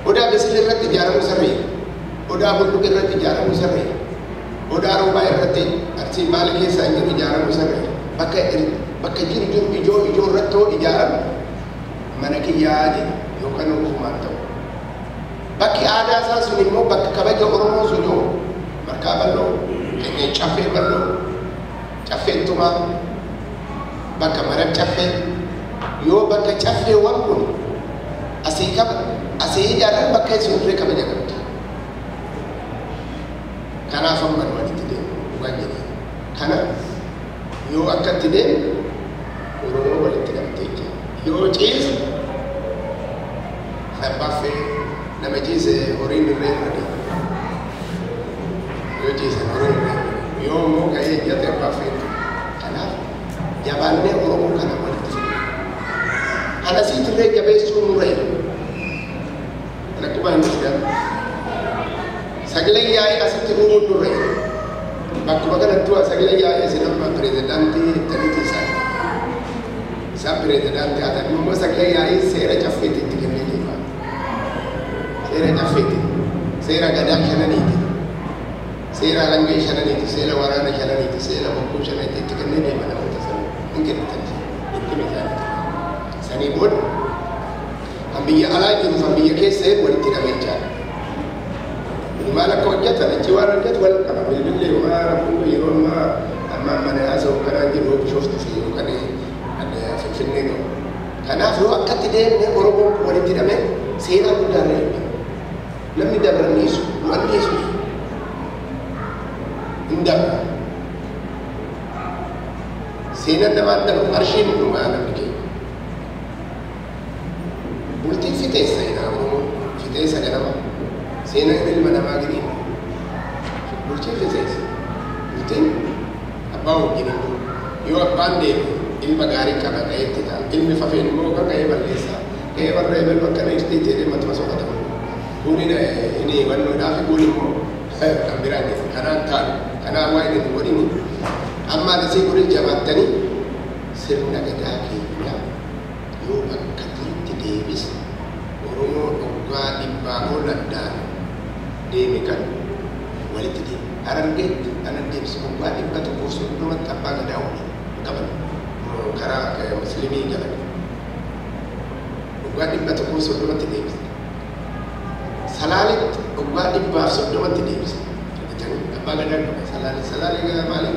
Odaa bisil irratti ijaaramuu sirriidha. Odaa bulluq irratti ijaaramuu sirriidha. Odaa roobaa irratti arsii maal keessa hin jiru ijaaramuu sirriidha. Bakka jiru jiru ijoo ijoo irratti hoo ijaarame mana kiyyaa jedha yookaan ofumaan ta'u. Bakki aadaa isaa sun immoo bakka kabaja Oromoo sun yoo markaa bal'oo, caffee bal'oo, caffeen tumaa, bakka marab caffee yoo bakka caffeewwan kun asii qaba asii ijaaran bakka sun irree kabaja qabdi. Kanaaf amma nu walitti deemu waan jedhee. Kana yoo akkatti deemu Oromoo walitti qabdee jira. Yoo ciise abbaffee nama ciise horiin irree irra deema. Yoo ciise horiin irree irra deema. Yoo immoo ka'ee ejjate abbaffee. Kanaaf jabaannee Oromoo kana walitti fidu. Kana siitirree jabeessuu nurra jira. Kana quba hin dhufdan. Sagalee yaa'ii asitti uumuun nurra jira. Bakkuma kanattuu sagalee yaa'ii isin amma pirezidaantii ittaniiti isaan. Isaan pirezidaantii haa ta'an immoo sagalee yaa'ii seera caffeetti itti kennee deema. Seera caffeetti, seera gadaa shananiiti, seera alangee shananiiti, seera waraana shananiiti, seera bokkuu shananiiti itti kennee deema namoota sana hin kennitan itti misaanitti. Sanii booda kan biyya alaa jiru kan biyya keessa jiru walitti hidhamee jira. Maal akka hojjetan achi waan hojjetu wal qaba. Bilbillee homaa rakkoo yeroo ammaa amma mana haasa'u kanaan jiru Bishooftuu fi yookaan Finfinnee gahu. Kanaaf yoo akkatti deemne Oromoon kun walitti hidhamee seenaa guddaa irra eegama. Namni dabran dhiisu, du'an dhiisu hin dabra. Seenaan namaan dabru qarshiin dhumaa namni keenya. Bultiin fixeessa jedha Oromoon, fixeessa ganama. Seenaan ilma namaa gadi bultiin fixeessa. Bultiin abbaa wajjin hin jiru. Yoo abbaan deeme ilma gaarii qaba ka'eetti ta'a. Ilmi fafeen immoo kan ka'ee balleessa. Ka'ee warra eegalu akkana ibsitee jedhee matuma soqatama. Kun inni wannoodhaa fi kun immoo kan biraa jedhu. Kanaan taanu. Kanaaf waa inni nu godhini. Amma asii kunis jabaattanii sirna gadaa keenya yoo bakka duritti deebise Oromoo dhugaa dhibbaa ol addaan deeme kan walitti deeme. Harargeetti kan adeemsi waggaa 130tti abbaa gadaa waliin qaban karaa muslimii galan. Waggaa 130tti deebise. Salaaletti waggaa 130tti deebise. Abbaa gadaa qaba. Salaalee salaalee maaliin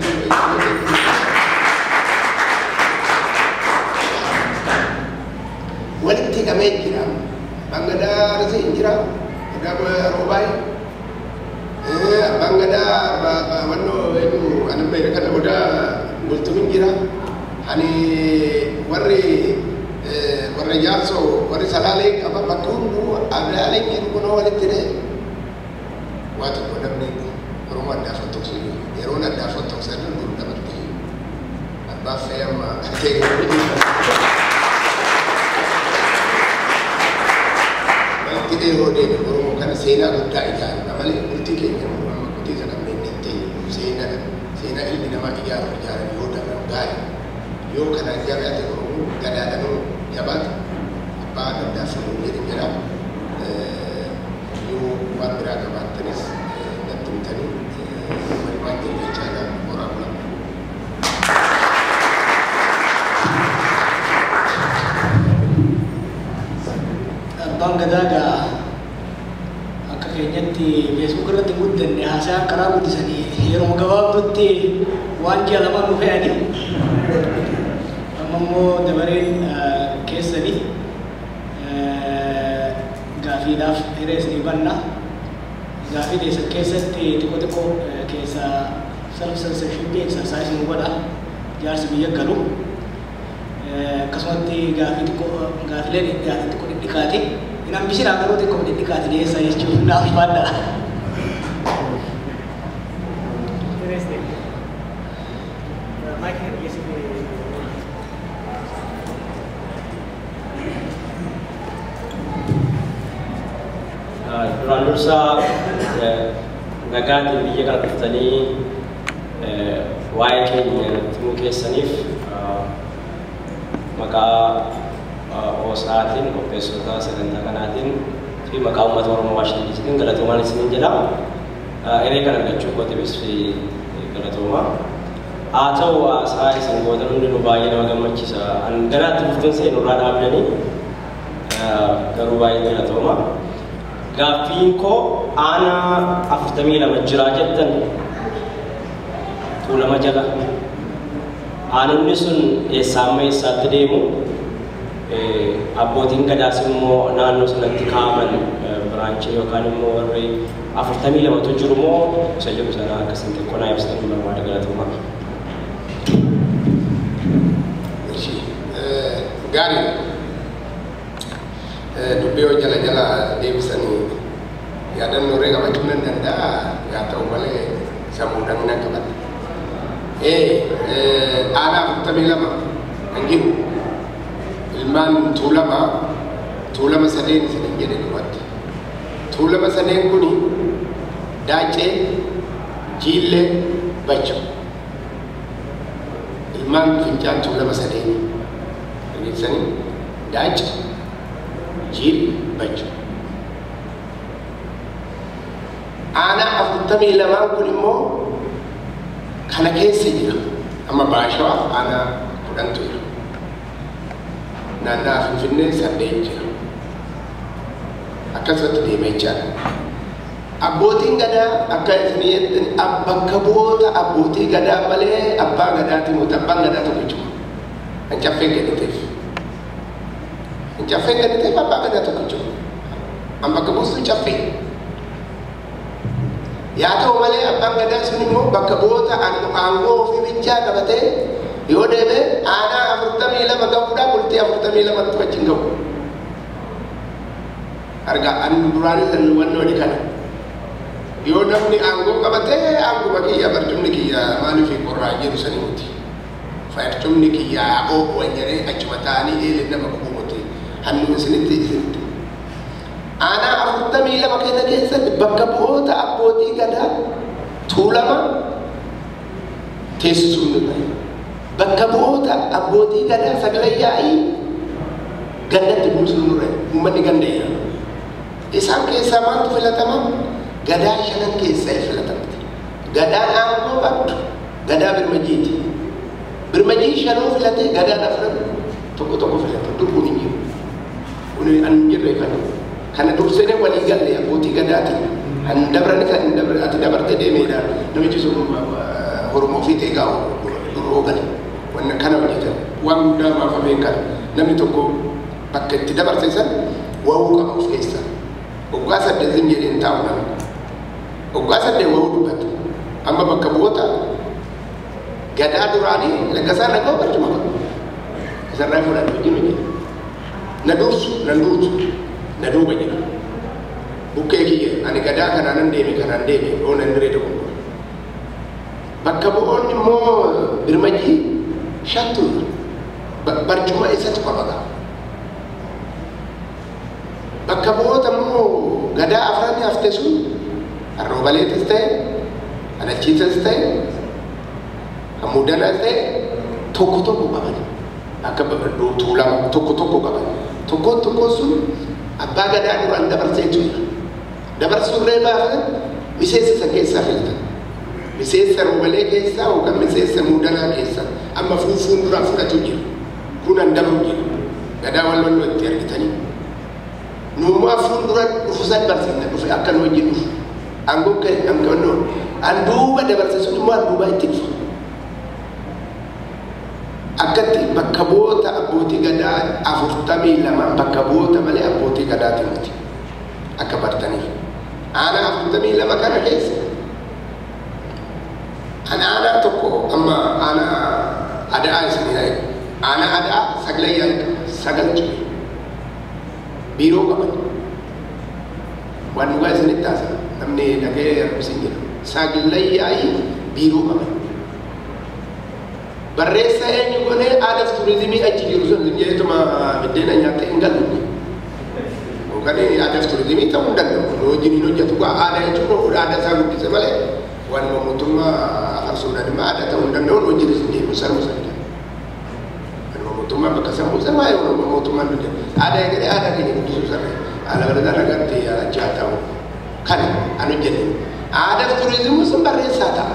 walitti hidhamee jira. Abbaan gadaa Arsii hin jira. Gadaa Roobaay. Abbaan gadaa wannoo eenyu anamma kana odaa bultum hin jira. Ani warri warra jaarsoo warri salaalee qaba bakka hunduu abdaaleen jiru kunoo walitti hidhee waa tokko namni Oromoo addaa fottoksu jiru. Yeroon addaa fottoksan dur dabarte abbaa fee amma ta'e. Walitti dheeroo deeme Oromoo kana seenaa guddaa ijaarudha malee bultii keenya amma kutii sana hin ta'e seenaa seenaa ilmi namaa ijaaru ijaaran yoo dabran gaarii yoo kanaan jabaate Oromoo gadaadhanoo jabaate abbaa adda fuudhuu jedhin jedha. Yoo waan biraa qabaattanis natti himtanii walumaan jiru jechaadha horaa bulaa. Abbaan gadaa gaa akka keenyatti Facebook irratti guddanne haasaan karaa guddisanii yeroo gabaabdutti waan ji'a lama nu fe'ani. Amma immoo dabareen keessanii gaafiidhaaf hiree isinii banna. Gaafii teessan keessatti xiqqoo xiqqoo keessa self censorship exercise nu godha. Jaarsi biyya galu. Akkasumatti gaafii xiqqoo gaafileen dhiyaatan xiqqoo dhidhiqaati. Hin hambisina garuu xiqqoo dhidhiqaati dhiyeessa jechuun naaf baadha. Duraan dursaa nagaatiin biyya kana dhuftanii waa'ee keenya natti himuu keessaniif maqaa OSA'tiin qopheessota sagantaa kanaatiin fi maqaa uummata Oromoo Waashintan DCtiin galatoomaan isiniin jedha. Eree kana argachuu kootiifis galatooma. Haa ta'u haasaa isin gootan hundinuu baay'ee nama gammachiisa. An ganaatti dhuftuun seenurraa dhaabdanii garuu baay'ee galatooma. Gaaffiin koo aanaa 42 jiraa jettan Tuulama jala. Aanonni sun eessaa amma eessaatti deemu? Abbootiin gadaas immoo naannoo sanatti kaa'aman biraanchii yookaan immoo warri 42tu jiru moo isa jiru sana akkasiin xiqqoo naa ibsitan barbaada galatoomaa. Gaarii dubbii yoo jala jala deebisanii yaadannoo irree qabachuu nan danda'a yaa ta'u malee sammuudhaan nan qabadha. Aanaa 42 kan jiru ilmaan Tuulama sadeen isiniin jedhe duratti. Tuulama sadeen kuni Daacee, Jiillee, Bacho. Ilmaan fincaan Tuulama sadeeni. Dhageessanii Daace, Jiil, Bacho. Aanaa 42 kun immoo kana keessa jira. Amma Baashawaaf aanaa 10tu jira. Naannaa Finfinnee 8 jira. Akkasumatti deemee jira. Abbootiin gadaa akka isin jettan bakka bu'oota abbootii gadaa malee abbaa gadaati miti. Abbaan gadaa tokkichuma. Kan caffeen kenniteef. Kan caffeen kenniteef abbaa gadaa tokkichuma. An bakka buustu caffee. Yaa ta'u malee abbaan gadaa sun immoo bakka bu'oota aangoo ofii bichaa qabatee yoo deeme aanaa 42 gahuudhaan bultii 42tti wajjin gahu. Argaa an duraanis an hubannoo kana. Yoo namni aangoo qabatee aanguma kiyya barcumni kiyya maaliif qorraa jedhu sanii miti. Barcumni kiyya oo'uwan jedhee achuma taa'anii eelee nama gubuu miti. Hannu isinitti isinitti. Aanaa 42 kana keessatti bakka bu'oota abbootii gadaa Tuulama teessisuu hin danda'u. Bakka bu'oota abbootii gadaa sagalee yaa'ii gandatti buusuu hin danda'u. Uummanni ganda jira. Isaan keessaa maaltu filatama? Gadaa shanan keessaa filatamti. Gadaan aangoo qabdu gadaa birmajiiti. Birmajii shanuu filatee gadaan afran tokko tokko filata. Durbuun hin jiru. Kun an hin jirre kana. Kana dursee walii galle abbootii gadaatiin. An dabrani kan ati dabarte deemeedha. Namichi sun Oromoo fi ta'e duroo gale. Wanna kana hojjetan. Waan guddaa baafameen kana. Namni tokko bakka itti dabarse san wawuu qaba of keessaa. Waggaa 8 hin jedheen taa'u namni. Waggaa 8 wawuu dubbata. Amma bakka bu'oota gadaa duraanii Laggasaa Nagoo barcuma qaba. Isarraa fudhate wajjin hojjeta. Na dursu, na dursu, na duuba jira. Bukkee kiyya ani gadaa kanaan deeme kanaan deeme oo nan diree tokko. Bakka bu'oonni immoo birmajii shantu barcuma isatu qaba. Bakka bu'oota immoo gadaa afran hafte sun arroobaleetis ta'e, anachiitas ta'e, hamuudanaas ta'e tokko tokko qaban. Akka Tuulama tokko tokko qaban. Tokkoon tokkoon sun abbaa gadaa duraan dabarsee jira. Dabarsuurree baafan miseensa isa keessaa filatan. Miseensa roobalee keessaa yookaan miseensa muudanaa keessaa amma fuufuun duraa fudhatu jira. Kun an dabru jira. Gadaa wal walloo itti argitanii. Nuummaa fuuldura dhufu san barsiisna dhufe akka nu wajjin dhufu. Aangoo kan an duuba dabarse sun immoo an duuba itti dhufa. Akkatti bakka bu'oota abbootii gadaa 42 bakka bu'oota malee abbootii gadaati miti. Akka bartaniif. Aanaa 42 kana keessa ana aanaa tokko amma aanaa ada'aa isinii haa eegu. Aanaa ada'aa sagalee yaa'ii qaba. 9 ture. Biiroo qaban. Waan dhugaa isinitti haasa'a. Namni dhaga'ee arguus hin jiru. Sagalee yaa'ii biiroo qaban. Barreessaa eenyu godhee aadaaf turizimii achi jiru sun jeetuma biddeena nyaattee hin galu. Yookaan aadaaf turizimii ta'uu hin danda'u. Nu wajjin hin hojjetu. Aadaa jechuun aadaa isaa guddise malee waanuma mootummaa afarsuudhaan immoo aadaa ta'uu hin danda'u. Nu wajjin hin deemu sarmu sana. Waanuma mootummaa bakka sammuu sana waa'ee waanuma mootummaan hojjetu. Aadaa eegalee aadaa keenya guddisuu sarara. Alabarraa nagaatti achi haa ta'u. Kana an hojjenne. Aadaaf turizimii sun barreessaa ta'a.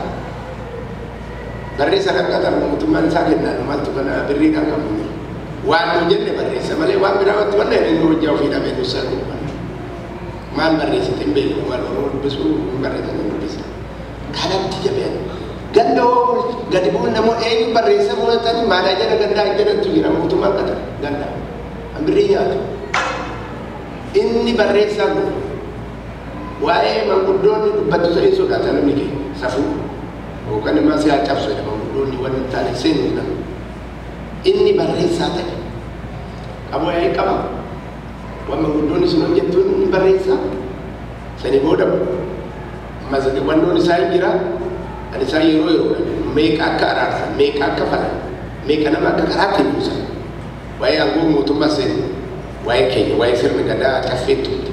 Barreessa rakkatan mootummaan isaa kennaan maaltu kana birriidhaan qabu. Waan nu jenne barreessa malee waan biraa wanti wanna inni hojjaa ofii dhabee nu sarbu. Maal barreessite hin beeknu maal Oromoo dubbisuu hin barreessan hin dubbisa. Kanatti jabeen. Ganda gadi bu'uun namoota eenyu barreessa mo'atanii maadaa jala gandaa hin jedhantu jira mootummaan qata ganda. Birrii nyaatu. Inni barreessaa godhu. Waa'ee manguddoonni dubbattu ta'ee sodaata namni keenya safuu. Yookaan immoo si haa cabsu jedha manguddoonni waan hin taane seenu namni. Inni barreessaa ta'e. Qaboo yaa'ii qaba. Waan manguddoonni sun hojjettu inni barreessaa. Sanii booda wannoon isaa hin jira. Ani isaa yeroo yeroo meeqa akka araarsan, meeqa akka falan, meeqa nama akka karaatti buusan. Waa'ee aangoo mootummaa seenu, waa'ee keenya, waa'ee sirna gadaa caffee tumte.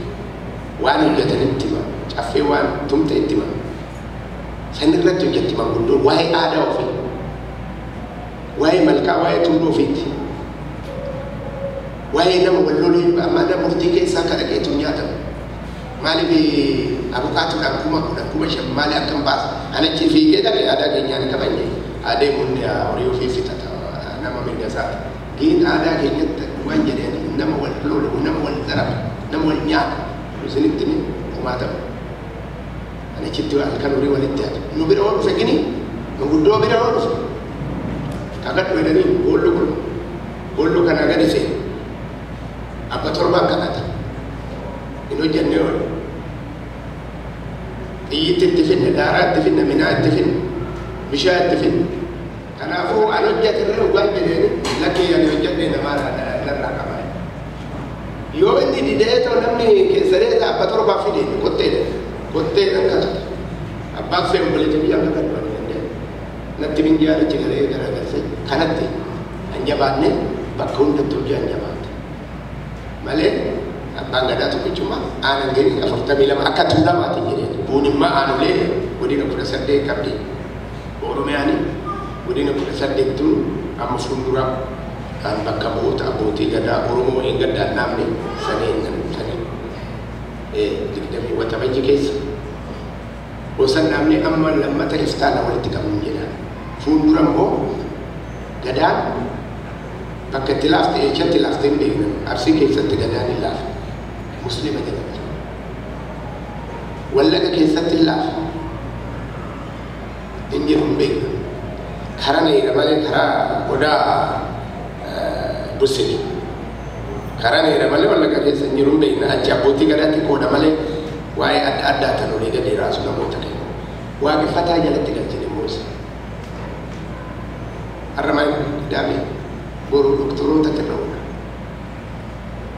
Waan hojjetanitti hima, caffee waan tumte itti hima. San irratti hojjetti manguddoon waa'ee aadaa ofii, waa'ee malkaa, waa'ee tulluu ofiiti. Waa'ee nama wal lolee mana murtii keessaa akka dhaqeetu nyaatamu. Maaliif abukaatuudhaan 10,000 5,000 maali akkam baasa? Ani achi fiigee dhaqee aadaa keenyaan kabajne adeemuun horii ofii fixata nama mirga isaati. Giin aadaa keenyatti waan jedheen nama wal lole, nama wal zarafa, nama wal nyaata. Isinitti ni kumaatama. Ani achitti halkan horii walitti haatu. Nu bira oo dhufe gini manguddoo bira oo dhufe. Kakadhu jedhanii boollu kun boollu kanaa gadi seenu. Abba torbaan kadhata. Hin hojjennee oolu. Xiyyitti itti finne, daaraa itti finne, minaa itti finne, bishaan itti finne. Kanaafuu an hojjetirra dhugaan jedheeni lakkee ani hojjedhe namaa narraa qaba. Yoo inni didee ta'u namni keessaree abba torbaa fide qotteedha. Qotteedhaan kadhata. Abbaan fee obboleetti biyya akka kadhatu ani danda'e. Natti minjaala achi galee garagalfee kanatti an jabaanne bakka hundattuu hojii an jabaate. Malee abbaan gadaa tokkichuma aanan gadi 42 akka tuulamaati jedheen. Buunimmaa aanolee godina 18 qabdi. Oromiyaan godina 18 tun amma fuuldura kan bakka bu'oota abbootii gadaa Oromoo hin gaddaan naamne sanee sanii 20 waxabajji keessa. Gosa naamne amma lammata iftaana walitti qabnu jedhan. Fuuldura immoo gadaan bakka itti laafte eechatti laafte hin beeknan. Arsii keessatti gadaan hin laafne. Muslima jedhamti. Wallaga keessatti hin laafne. Hin jiru hin beeknan. Karaa neera malee karaa odaa busini. Karaa neera malee wallaga keessa hin jiru hin beeknan. Achi abbootii gadaatti qooda malee waa'ee adda addaa tan olii gadi raasu namoota kennu. Waaqeffataa jalatti galchine moosa. Har'a maal daame boru doktoroota irra oola.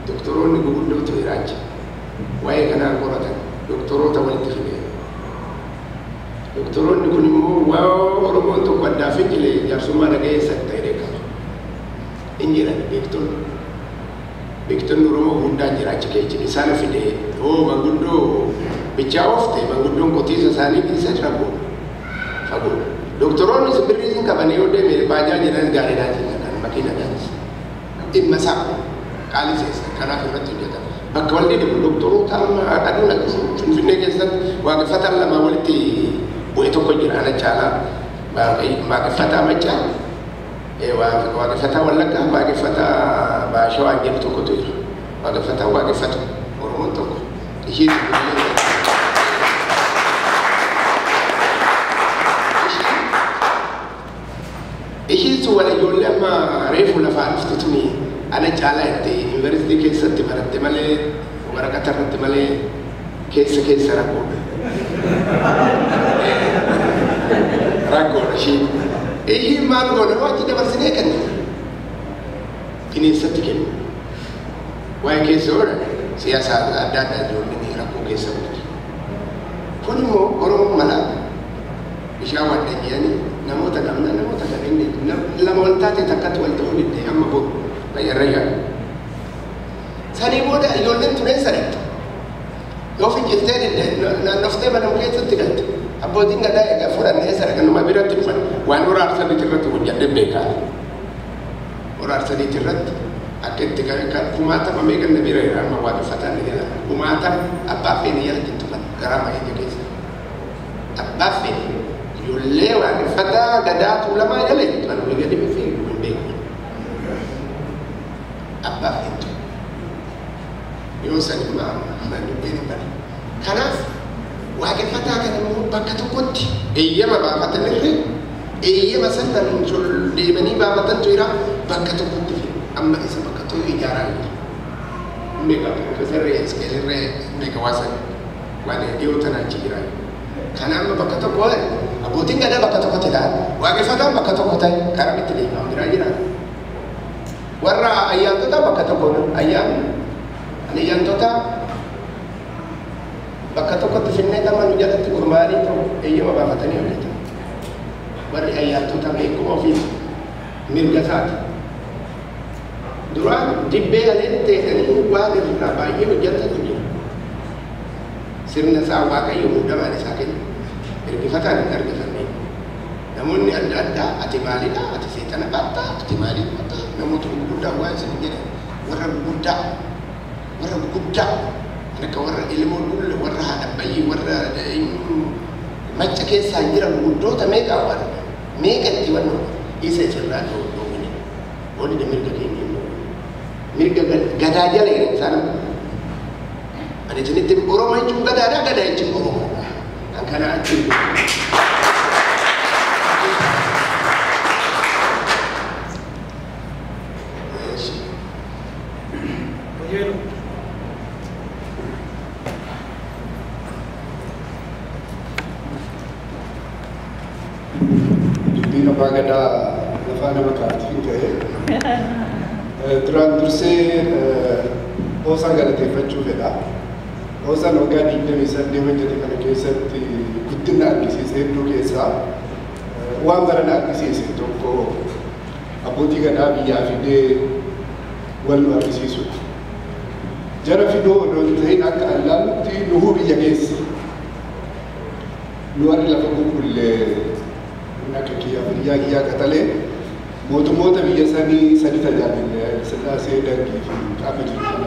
Doktoroonni guguddootu iraacha. Waa'ee kanaan qoratan doktoroota walitti fidee. Doktoroonni kun immoo waa Oromoon tokko addaa fincilee jaarsummaa dhaga'ee ta'e beekama. Hin jiran beektonni. Beektonni Oromoo hundaan jiraacha keessa isaan fidee oo manguddoo bichaa oofte manguddoon qotiisa isaanii dhiisa rakkoo fagoo. Doktoroonni simbirrii isin qabanii yoo deeme baajaa jedhan gaariidhaa jenna kan makiinadhaanis. Dhimma isaa qaalii seessa kanaaf irratti hojjetan. Bakka walli dhibu doktoroota amma aduun akkasii Finfinnee keessatti waaqeffataan lama walitti bu'e tokko jira ana caalaa waaqeffataa Maccaa waaqeffataa Wallaggaa waaqeffataa Baashawaa jedhu tokkotu jira. Waaqeffataa waaqeffatu Oromoon tokko. Ishee ishiin sun wal ijoollee amma reefu lafaa dhuftu tuni ana caalaa itti yuunivarsiitii keessatti baratte malee waraqata irratti malee keessa keessa rakkoodha. Rakkoodha ishiin. Ishiin maal goona achi dabarsinee kenna. Bineensatti kenna. Waa'ee keessa oola siyaasa adda addaa ijoolleen rakkoo keessa bulti. Kun immoo Oromoon malaa bishaan wadda jedhanii namoota qabna namoota qabeenya lama wal taate takkatti wal ta'uu didde amma boru fayyarra yaadu. Sanii booda ijoolleen tureen sadatti yoo finciltee didde naannoftee mana keessatti galte abbootiin gadaa egaa fudhannee sadarkanuma biratti dhufan waan horaarsaniiti irratti hojjadhee beekaa. Horaarsaniiti irratti Akka itti kumaatama meeqa na bira jira amma waaqeffataan ni jala. Kumaatama abbaa feene jala jettu kan garaa baay'ee keessa. Abbaa feene ijoollee waaqeffataa gadaa tuulamaa jala jettu kan olii gadi dhufee hin beeku. Abbaa feetu. Yoo san immoo dubbiin hin bane. Kanaaf waaqeffataa kana immoo bakka tokkotti eeyyama baafatanirree eeyyama san deemanii baafatantu jira bakka tokkotti fi amma isa bakka tokko ijaaraa jiru. Meeqa piroofeesarri iskeelirree meeqa waasan waan dhiyoo tana achi jira. Kana amma bakka tokko abbootiin gadaa bakka tokkotti ta'an waaqeffataan bakka tokko ta'e karaa itti deemaa jira jira. Warra ayyaantota bakka tokko ayyaantota bakka tokkotti finnee tamma nu jalatti gurmaa'anii ta'u eeyyama baafatanii hojjetan. Warri ayyaantota beekuma ofiiti mirga isaati. Duraan dibbee aleen teessanii waan irraa baay'ee hojjetatu jira. Sirna isaa Waaqayyo muudamaan isaa kenna. Ergifataan hin argifannee. Namoonni adda addaa ati maalidha? Ati seexana baattaa? Ati maalii baattaa? Namoota gurguddaa waan isin jedhan warra gurguddaa warra gurguddaa akka warra ilmoo dulle warra haadha bayyii warra macca keessaa jiran gurguddoota meeqa waan meeqa itti wannu isa isirraa dhoowwine walii mirga keenya hin dhoowwine mirga gadaa jala jiran isaan ani isinitti Oromoo jechuun gadaadha gadaa jechuun Oromoodha kan kana achi Dubbiin abbaa gadaa lafaa nama kaaftiin ka'e. Duraan dursee Hoosaa galateeffachuu fedha. Hoosaan waggaa 28 hojjete kana keessatti guddina argisiise hedduu keessaa waan barana argisiise tokko abbootii gadaa biyyaa fidee wal nu argisiisudha. Jara fidoo odoo hin ta'in akka allaalutti nuhuu biyya keessa. Nu warri lafa qulqullee akka kiyyaa biyyaa kiyyaa qaxalee mootummoota biyya sanii sadi tajaajille Sillaasee Dargii fi qaama jiru kana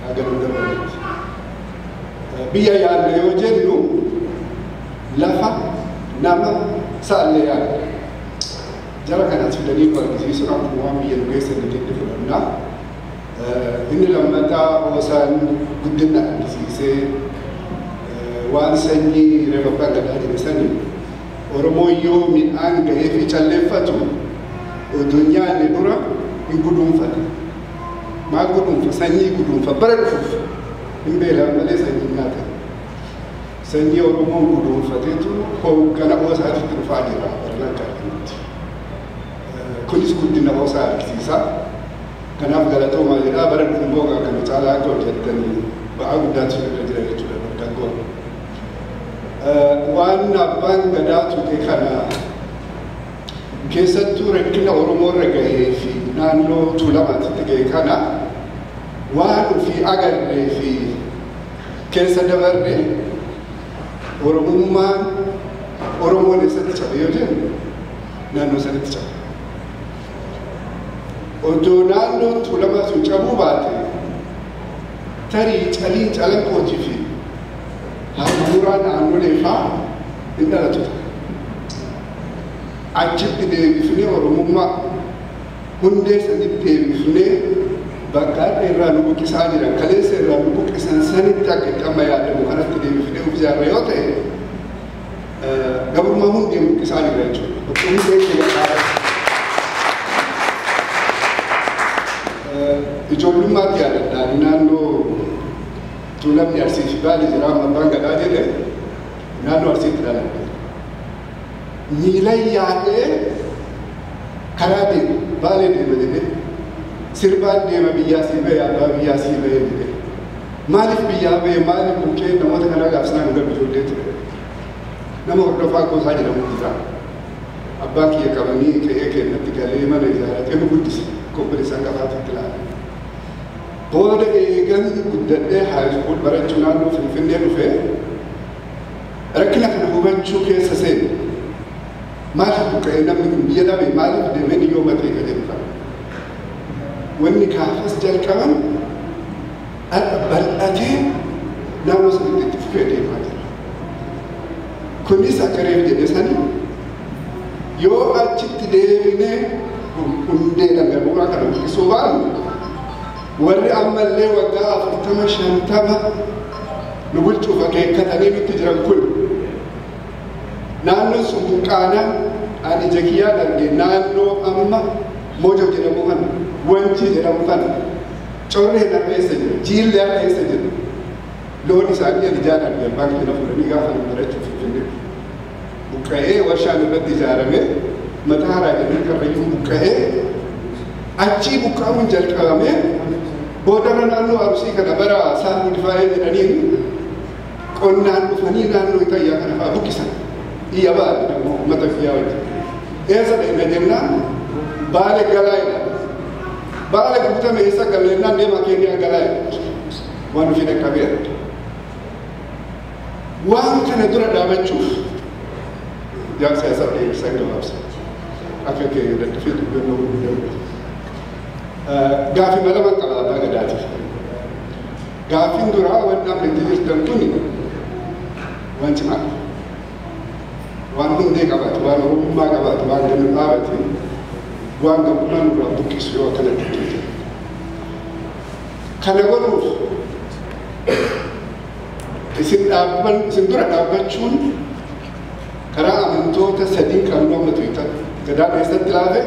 haga nu darbanitti. Biyya yaadne yoo jennu lafa nama sa'allee yaadne. Jara kanas fidanii nu argisiisuun akkuma waan biyya nu keessa hin jenne fudhanna. Inni lammataa Hoosaan guddina argisiisee waan sanyii reefa abbaan gadaa jedhe sanii Oromoon yoo midhaan gahee fi calleeffatu odoo nyaanne dura hin guduunfata. Maal guduunfa? Sanyii guduunfa. Bara dhufuuf hin beelaan malee sanyii nyaata. Sanyii Oromoon guduunfateetu hooggana Hoosaatitti dhufaa jira barana akka arginutti. Kunis guddina Hoosaa argisiisa. Kanaaf galatoomaa jedhaa bara dhufu immoo kana caalaa akka hojjettanii ba'aa guddaatu irra jira jechuudha dargaggoon. Waan abbaan gadaa tuqe kana keessattuu rakkina Oromoo irra gahee fi naannoo Tuulamaatti gahe kana waan ofii agarree fi keessa dabarre Oromummaan Oromoon eessatti cabe yoo jennu naannoo sanatti cabe. Odoo naannoon Tuulamaa sun cabuu baate tarii caliin calanqootii fi hafuuraan naannolee fa'aa hin dhalatu. Achitti deebifnee Oromummaa hundee sanitti deebifnee bakka adda irraa nu buqqisaa jiran kaleessa irraa nu buqqisan sanitti akka itti amma yaadamu kanatti deebifnee of ijaarra yoo ta'e gabrummaa hundee buqqisaa jira jechuudha. Hundee keenya qaala. Ijoollummaatti yaadadha naannoo Tuulamni Arsii fi Baalee jira amma abbaan gadaa jedhe naannoo Arsiitti dhaladhe. Miilan yaadee karaa deema Baalee deema jedhee sirbaan deema biyyaa sii bahee abbaa biyyaa sii bahee jedhee maaliif biyyaa bahee maaliif buqqee namoota kanaa gaafsanaa nu galu ijoollee ture. Nama hordofaa Goosaa jedhamu jira. Abbaa kiyya qabanii ka'ee kennatti galee mana ijaaratee nu guddise obboleessaan qabaatitti ilaale. Booda eegan guddadhee haayiskuul barachuu naannoo Finfinnee dhufee rakkina kana hubachuu keessa seene. Maaliif buqqa'ee namni kun biyya dhabe maaliif deemee ni yooma ta'e kan jedhu kana. Wanni gaafas jalqaban bal'atee naannoo sanitti itti fufee deemaa jira. Kunis akka reef jedhe sani yoo achitti deebinee hundee dhangala'aa kana buqqisuu baannu warri ammallee waggaa 40 50 nu bulchuuf akeekkatanii nutti jiran kun naannoo sun buqqaanaan ani ija kiyyaan arge naannoo amma Mojo jedhamu kana, Wanci jedhamu kana, correen harka eessa jira, jiillee harka eessa jira. Loon isaanii ani ijaan arge abbaan keenya fuudhanii gaafa nu barachuuf Finfinnee. Buqqa'ee warshaan irratti ijaaramee mataa haaraa jedhanii karrayyuun buqqa'ee achii buqqa'uun jalqabamee boodarra naannoo Arsii kana bara isaan Gudifaayee jedhaniin qonnaan dhufanii naannoo Itayyaa kana fa'aa buqqisan. Iyya ba'an immoo uummata biyyaa wajjin. Eessa deemna jennaan Baale galaa jedha. Baale guutame eessa gala jennaan deema Keeniyaa galaa jedha. Waan ofii dhaqqabeera. Waan kana dura dhaabachuuf jaarsa isaa deebisan gabaabsa. Akka kee daddafee dubbannoo godhuu. Gaaffii lama qaba abbaa gadaatiif. Gaaffiin duraa wanni amma itti jirtan kun waan cimaadha. Waan hundee qabaatu, waan oromummaa qabaatu, waan gannu dhaabate, waan gammummaa nurraa buqqisu yoo akkanatti hojjetan. Kana godhuuf isin dura dhaabbachuun karaa amantoota sadiin qabnu amma tuyitan. Gadaan eessatti laafe,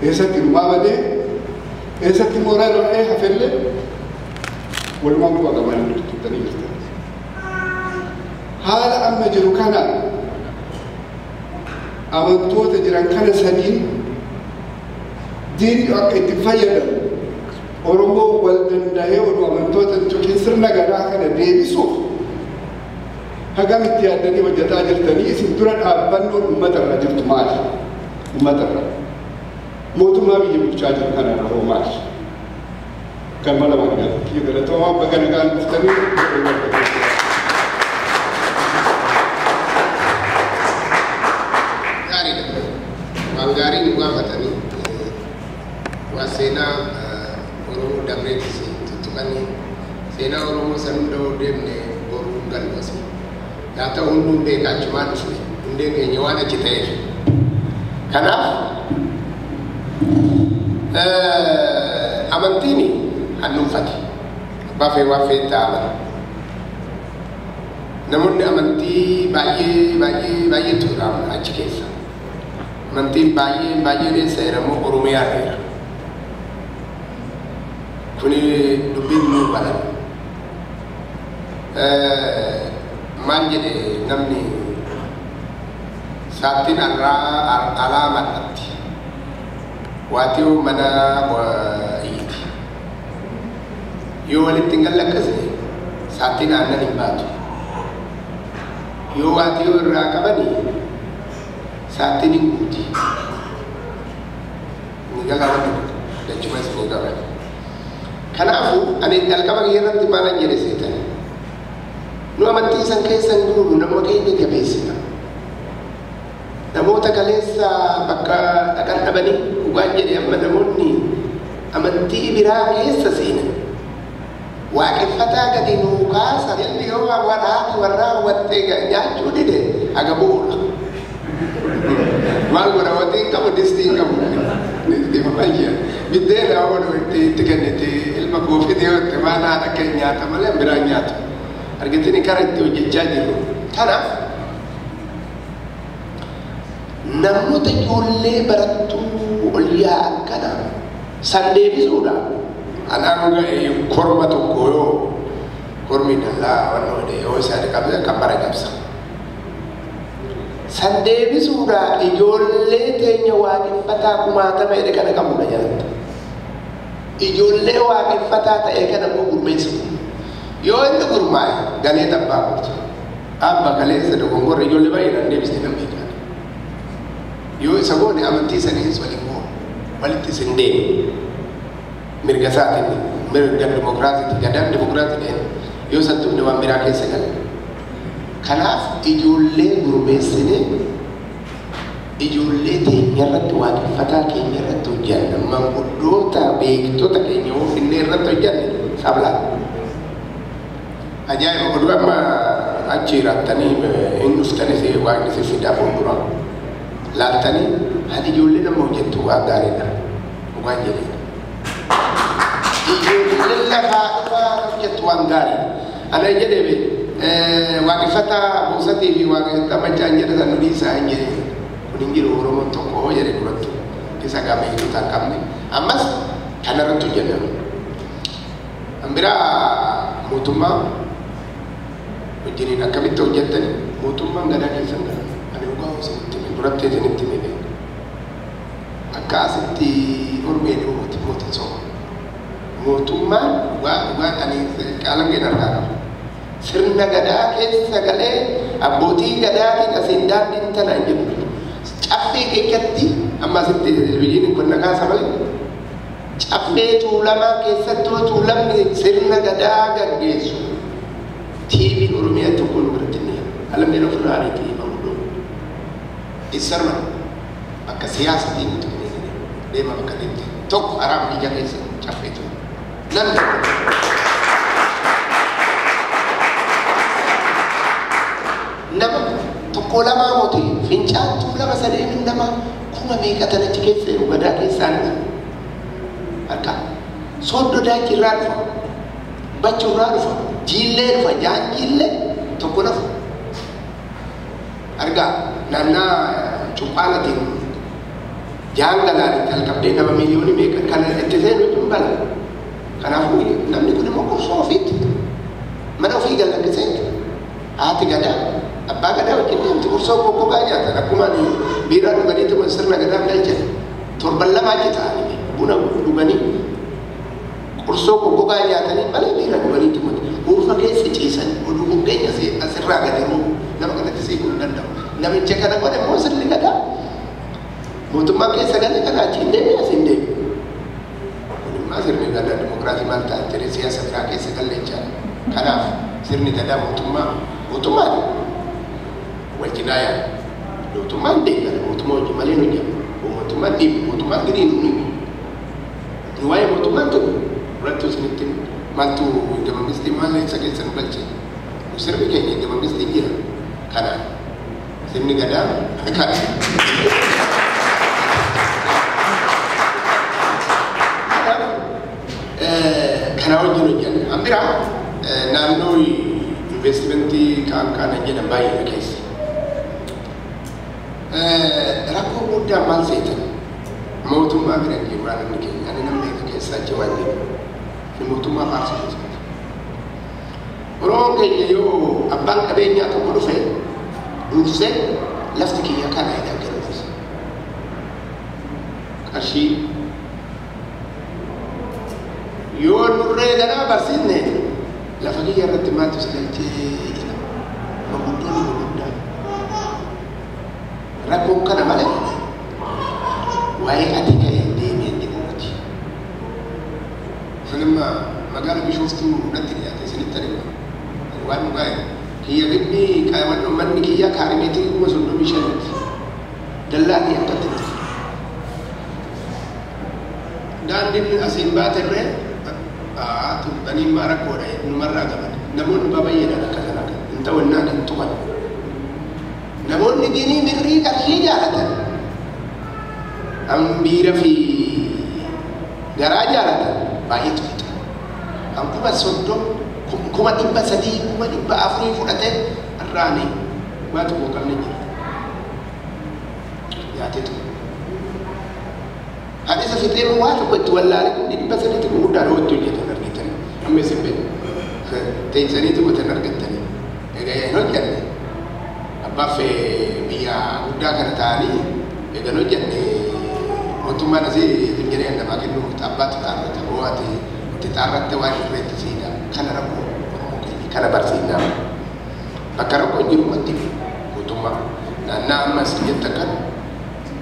eessatti dhumaa badee, eessatti mooraa irra hafellee walumaa quba qaban tuttanii jirtan. Haala amma jiru kana amantoota jiran kana sadiin diinni akka itti fayyadamu Oromoo wal danda'ee oduu amantoota tuqin sirna gadaa kana deebisuuf hagam itti yaaddanii hojjetaa jirtanii isin dura dhaabbannoon uummata irra jirtu maali? Uummata irra. Mootummaa biyya bulchaa jiru kana irra hoo maali? Kan mala waan gaafa kiyya galatoomaa baga nagaan dhuftanii. Gaariidha. Waan gaarii nu gaafatanii waan seenaa Oromoo dabreetis tuttuqanii seenaa Oromoo san hunda yoo deemne boruu galmasi. Haa ta'u hunduu beekaa achumaan dhufne hundeen keenya waan achi ta'eef. Kanaaf amantiin handhuunfate. Abbaa fee waan fee ta'a amana. Namoonni amantii baay'ee baay'ee baay'eetu jira achi keessa. Amantiin baay'ee baay'een eessa jedhamu Oromiyaa irra. Kuni dubbiin nuu balan. Maal jedhe namni saattiin alaa mal'atti. Waatiyoo mana iyyiti. Yoo walitti hin galle akkasii saattiin aannan hin baatu. Yoo waatiyoo irraa qabanii saattiin hin guuti. Ni galaa wanti lachuma isin qaban. Kanaafuu ani jalqaba kiyya irratti maalan jedhe seetan. Nu amantii san keessa hin guuru nama keenya jabeessina. Namoota kaleessa bakka dhaqan dhabanii dhugaan jedhe amma namoonni amantii biraa keessa seenan. Waaqeffataa gadi nuu kaasa ilmi yoo waan haati warraa hubattee nyaachuu dide haga bu'uudha. Maal godha watii hin qabu distii hin qabu. Biddeena waan itti kennite ilma koofii dhiyootti waan haadha keenya nyaata malee biraan nyaatu. Argitini kara itti hojjechaa jiru. Kanaaf namoota ijoollee barattuu ol yaa'an kana san deebisuudha. Anaan ga'e korma tokko yoo kormi dallaa waan hodhe yoo isaan qabse kan bara cabsa. San deebisuudha ijoollee teenya waaqeffataa kumaatama jedhe kana qabudha jalatti. Ijoollee waaqeffataa ta'e kana immoo gurmeessu. Yoo inni gurmaa'e galee tabbaa goota. Abba kaleessa dogongorra ijoollee baay'eedhaan deebisee nan beekaa. Yoo isa goone amantii saniis waliin goone walitti isin deemu. Mirga isaatiin mirga dimokiraasiiti gadaan dimokiraasii deemu yoo san tuqne waan biraa keessa gala. Kanaaf ijoollee gurmeessinee Ijoollee teenya irratti waaqeffataa keenya irratti hojjanna manguddoota beektota keenya ofinnee irratti hojjanne sabla. Ajaa'iba oduu amma achi jiraattanii hin dhuftanis waaqni si fidaa fuuldura laaltanii ati ijoollee nama hojjettu waan gaariidha waan jedhedha. Ijoollee lafaa dhufaa hojjettu waan gaariidha. Ana jedhee waaqeffataa buusatii fi waaqeffataa machaan jedha san nu dhiisaa hin jedhee. Kun hin jiru Oromoon tokko hoo jedhe durattu isa gaafa beektota hin qabne ammas kanarratti hojjenname. Kan biraa mootummaa wajjiniin akkamitti hojjettani mootummaan gadaa keessan gala ani dhugaa isinitti hime duratti isinitti hime akka asitti ormeen mootiin sooma. Mootummaan dhugaa dhugaa ani qaalangeen harkaa qaba. Sirna gadaa keessa galee abbootii gadaatiin asiin daandiin tana hin jedhu. Caffee keessatti amma asitti televizyiiniin kun nagaa malee caffee tuulamaa keessattuu tuulamni sirna gadaa gaggeessu TV'n Oromiyaa tokko nu biratti ni alameen ofirraa ariitii maguddoo isarma bakka siyaasatiin nuti deema bakka deemte tokko araam biyya keessa caffee ture namni tokko nama tokko lamaa moti fincaan tuulama sadeen nama kuma meeqa tan achi keessa jiru gadaa keessaan harka soddoo daakii irraa dhufa bachuu irraa dhufa jiillee dhufa jaan jiillee tokko lafa argaa naannaa cuqqaalatiin jaan galaanitti halqabdee nama miiliyoonii meeqa kana itti seenu hin bala kanaafuu namni kun immoo qursoo ofiitti mana ofii gallakkiseetti haati gadaa abbaa gadaa wajjin deemti qursoo goggogaa nyaatan akkuma ani biiraa dhuganiitti kun sirna gadaa galchan torban lama achi ta'anii buna dhuganii qursoo goggogaa nyaatanii malee biiraa dhuganiitti kun huufa keessa ciisan oduu goggeenya asirraa gadi roobu nama kanatti siquu hin danda'u. Namicha kana godhe immoo sirni gadaa mootummaa keessa galee kana achi hin deemne as hin deemne. Kun immoo sirni gadaa dimokiraasii maal ta'a jedhee siyaasa biraa keessa galee jechaadha. Kanaaf sirni gadaa mootummaa mootummaan wajjinaa yaala. Mootummaan deeggara mootummaa hojii malee hin hojjetu. Mootummaan dhiibu mootummaan gadi hin dhiibu. Nu waa'ee mootummaan tokko duratti isinitti maaltu hidda maal isa keessa nu galche. Nu sirni keenya hidda mangistiin jira. Kanaan sirni gadaa kana. Kana wajjin hojjenna. An biraa naannoo investimentii kaan kaan jedhan baay'eedha keessa. Rakkoo guddaa maal seetan mootummaa bira hin jiru namni keenya ani namni keessa achi waan jiru mootummaa faarsu keessatti. Oromoon keenya yoo abbaan qabeenyaa tokko dhufe dursee lafti kiyya kana jedhan kennuufis. Qarshii yoo nurree ganaa barsiisne lafa kiyya irratti maaltu si galchee jedha. Maguddoonni gurguddaan. Rakkoon kana malee waa'ee ati ka'ee deemee jedhu miti. Sanamma magaala Bishooftuu natti dhiyaate isinitti argama. Waan dhugaa kiyya gibbii manni kiyya kaarimeetirii 35,000 dallaa kiyya akkatti dhufe. Daandiin asiin baaterree tuqxanii maa rakkoodha numarraa qaban. Namoonni baay'eedhaan akka kanaa hin ta'u hin tuqan. Namoonni ginii birrii qarshii jaalatan. Biira fi garaa jaalatan baay'eetu fixa. Kan 30,000, 300,000, 400,000 fudhatee irraanii waa tokko qabne jira. Nyaateetu. Haadha isa fixee waa tokko itti wallaalee inni 300 gurguddaa dhootti hojjetan argitan. Amma isin beeku. Teessaniitu gotan argattanii. Egaa hin hojjenne. Abbaaf biyya guddaa kana ta'anii egaa hin hojjenne mootummaan asii jedhee namaa kennu abbaatu taarrata ho'aate itti taarratte waan irreetti siidha. Kana rakkoo Oromoo keenya kana barsiisnaa. Bakka rakkoo hin jiru matti mootummaa naannaa amma isin jettan kan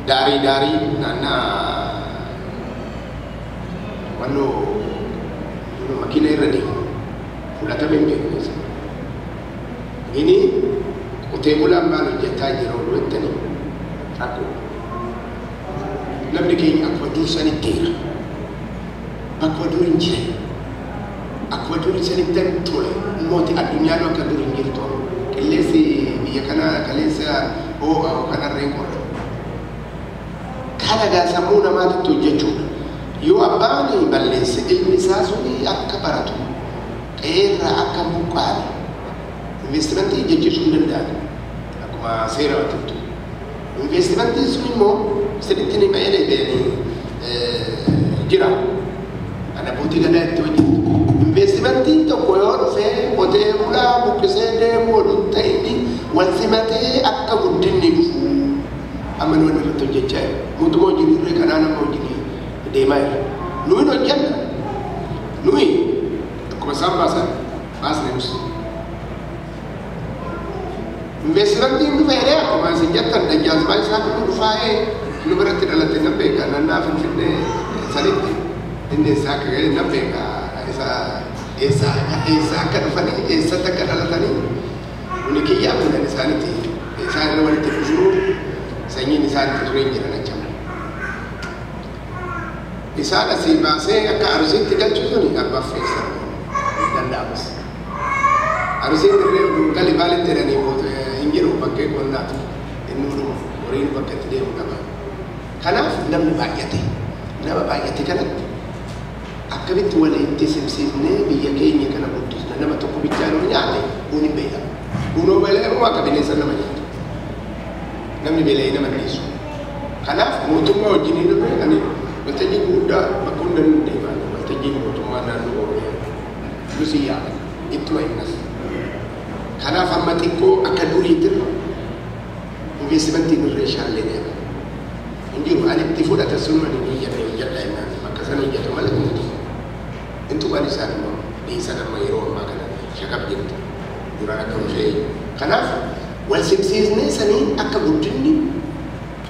daarii daarii naannaa wannoo makiina irra deemu fudhatame hin beekne isa. Inni qotee bulaan maal hojjetaa jira ol jettanii rakkoo. Namni keenya akkuma dur sanitti jira. Akkuma dur hin jire. Akkuma dur sanitti ture. Mooti addunyaan akka dur hin jirtu. Qilleensi biyya kanaa kaleessa ho'a kanarreen qorra. Kana gaa sammuu namaatitti hojjechuudha. Yoo abbaan balleesse ilmi isaa suni akka baratu qeerraa akka buqqaane investimentii jechisiisuu hin danda'an akkuma seera watuttu. Investimentiin sun immoo sirriitti ni ma'ee deebi'anii jira. Kana abbootii gadaa itti hojjetu. Investimentiin tokko yoo dhufee qotee bulaa buqqisee deemu oduu ta'inni wal simatee akka guddinni dhufu amma nuyi irratti hojjechaa jiru. Mootummaa hojii duree kanaa nama hojii deemaa jira. Nuyi hojjenna. Nuyi akkuma isaan baasan baasne nus. Investimentiin dhufeeree akkuma isin jettan dajjaazmaa isaa kun dhufaa'ee nu biratti dhalate nan beeka nannaa Finfinnee sanitti inni eessaa akka ga'e nan beeka isa eessaa akka dhufanii eessatti akka dhalatanii kuni kiyyaa kunan isaanitti isaan irra walitti dhufuu sanyiin isaanitti tureen jiran achama. Isaan asii baasee akka Arsiitti galchu suni abbaaf feessa danda'amus. Arsiin dirree oduu gali baalitti jedhanii hin jiru bakkee qonnaatu inni dhuma horiin bakka itti deemu qaba. Kanaaf namni baay'ate nama baay'ate kanatti akkamitti walitti simsiisnee biyya keenya kana guddisna nama tokko bichaa nu nyaate kun hin beekamu. Kunoo beela'ee akka bineensa nama nyaatu. Namni beela'ee nama dhiisu. Kanaaf mootummaa wajjin hin dhufne ani waltajjii guddaa bakka hunda nu deemaa waltajjii mootummaa naannoo Oromiyaa. Nus hin yaadan ittuma himnas. Kanaaf amma xiqqoo akka duriitirra investimentiin irra ishaallee deema. Hin jiru ani itti fudhata sun ani hojjedha hojjedha jennaan bakka sana hojjetu malee mootummaa. Hin tuqan isaan immoo dhiisan amma yeroo ammaa kana shakab jirtu duraan akka dhufee. Kanaaf wal simsiisnee sanii akka guddinni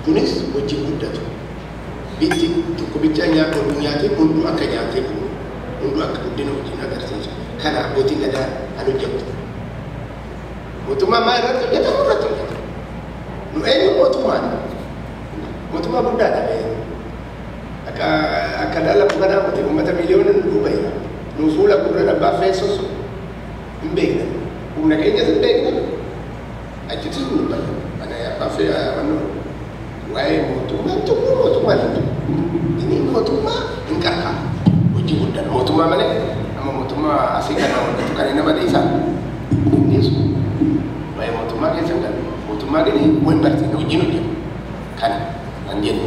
kunis wajjin guddatu. Bitti tokko bichaa nyaata oduu nyaatee hunduu akka nyaatee bulu hunduu akka guddina wajjin agarsiisu. Kana abbootiin gadaa kan hojjetu. Mootummaa maa irratti hojjetamu irratti hojjetamu. Nu eenyu mootummaadha. Mootummaa guddaadha bee. Akka dhala kanaa miti uummata miiliyoona nu duuba jira. Nu fuula gurra abbaa feessus hin beekna. Humna keenyas hin beekna. Achittis nu dubbanna. Ana abbaa fee waa'ee mootummaa tokko mootummaa hin Inni mootummaa hin qarqaaru. Hojii guddaan mootummaa malee amma mootummaa asii kana hojjetu kan nama dhiisa. Hin dhiisu. Waa'ee mootummaa keessa hin galu. Mootummaa gadi wal barsiisne hojiin hojjetu. Kana kan jennu.